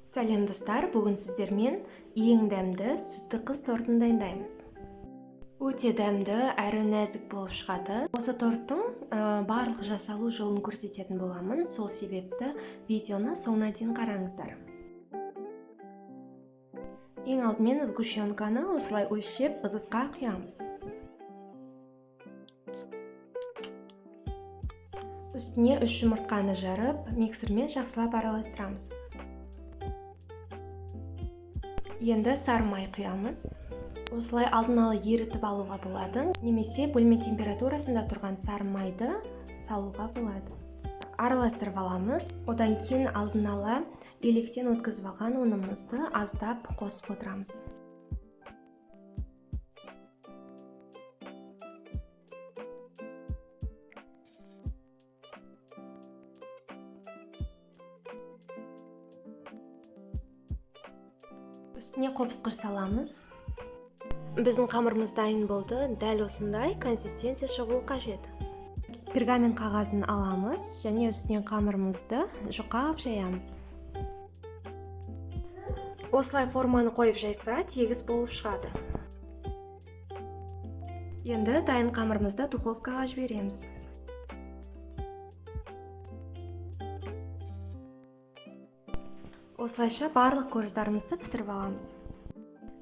Сәлем достар, бүгін сіздермен ең дәмді сүтті қыз тортын дайындаймыз. Өте дәмді әрі нәзік болып шығады. Осы торттың барлық жасалу жолын көрсететін боламын. Сол себепті видеоны соңына дейін қараңыздар. Ең алдымен сгущенканы осылай өлшеп ыдысқа құямыз. Үстіне 3 жұмыртқаны жарып, миксермен жақсылап араластырамыз. Енді сары май құямыз. Осылай алдын ала ерітіп алуға болады, немесе бөлме температурасында тұрған сары майды салуға болады. Араластырып аламыз. Одан кейін алдын ала електен өткізіп алған ұнымызды аздап қосып отырамыз. Үстіне қопсқыш саламыз. Біздің қамырымыз дайын болды. Дәл осындай консистенция шығуы қажет. Пергамент қағазын аламыз және үстінен қамырымызды жұқа қылып жаямыз. Осылай форманы қойып жайса, тегіс болып шығады. Енді дайын қамырымызды духовкаға жібереміз. Осылайша барлық корждарымызды пісіріп аламыз.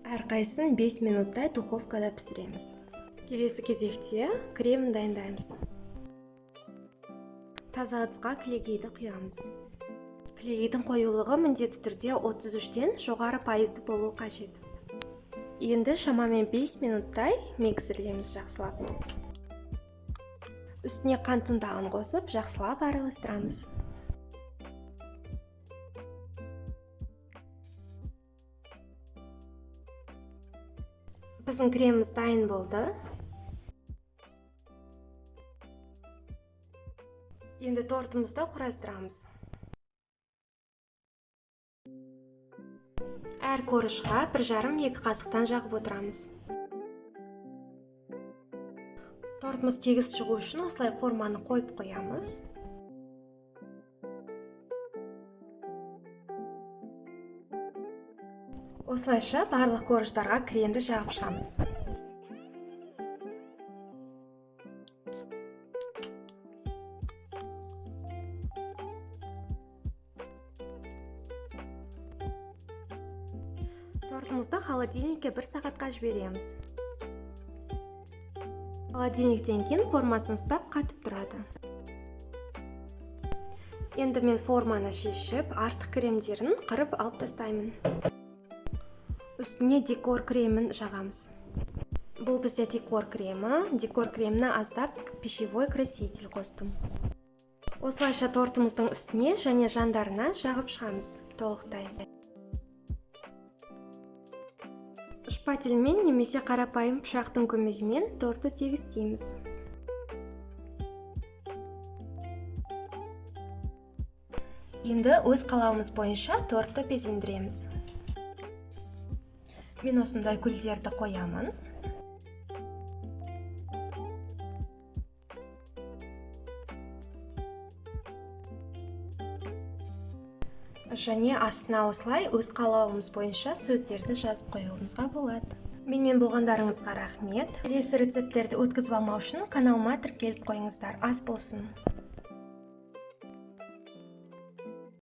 Әрқайсысын 5 минуттай духовкада пісіреміз. Келесі кезекте кремін дайындаймыз. Таза ыдысқа кілегейді құямыз. Кілегейдің қоюлығы міндетті түрде 33-тен жоғары пайызды болуы қажет. Енді шамамен 5 минуттай миксерлейміз жақсылап. Үстіне қант ұнтағын қосып, жақсылап араластырамыз. Біздің креміміз дайын болды. Енді тортымызды құрастырамыз. Әр коржға 1,5-2 қасықтан жағып отырамыз. Тортымыз тегіс шығу үшін осылай форманы қойып қоямыз. Осылайша барлық корждарға кремді жағып шығамыз. Тортымызды холодильникке 1 сағатқа жібереміз. Холодильниктен кейін формасын ұстап қатып тұрады. Енді мен форманы шешіп, артық кремдерін қырып алып тастаймын. Үстіне декор кремін жағамыз. Бұл бізде декор кремі. Декор креміне аздап пищевой краситель қостым. Осылайша тортымыздың үстіне және жандарына жағып шығамыз толықтай. Шпательмен немесе қарапайым пышақтың көмегімен тортты тегістейміз. Енді өз қалауымыз бойынша тортты безендіреміз. Мен осындай гүлдерді қоямын. Және астына осылай өз қалауымыз бойынша сөздерді жазып қоюымызға болады. Менімен болғандарыңызға рахмет. Келесі рецепттерді өткізіп алмау үшін каналыма тіркеліп қойыңыздар. Ас болсын.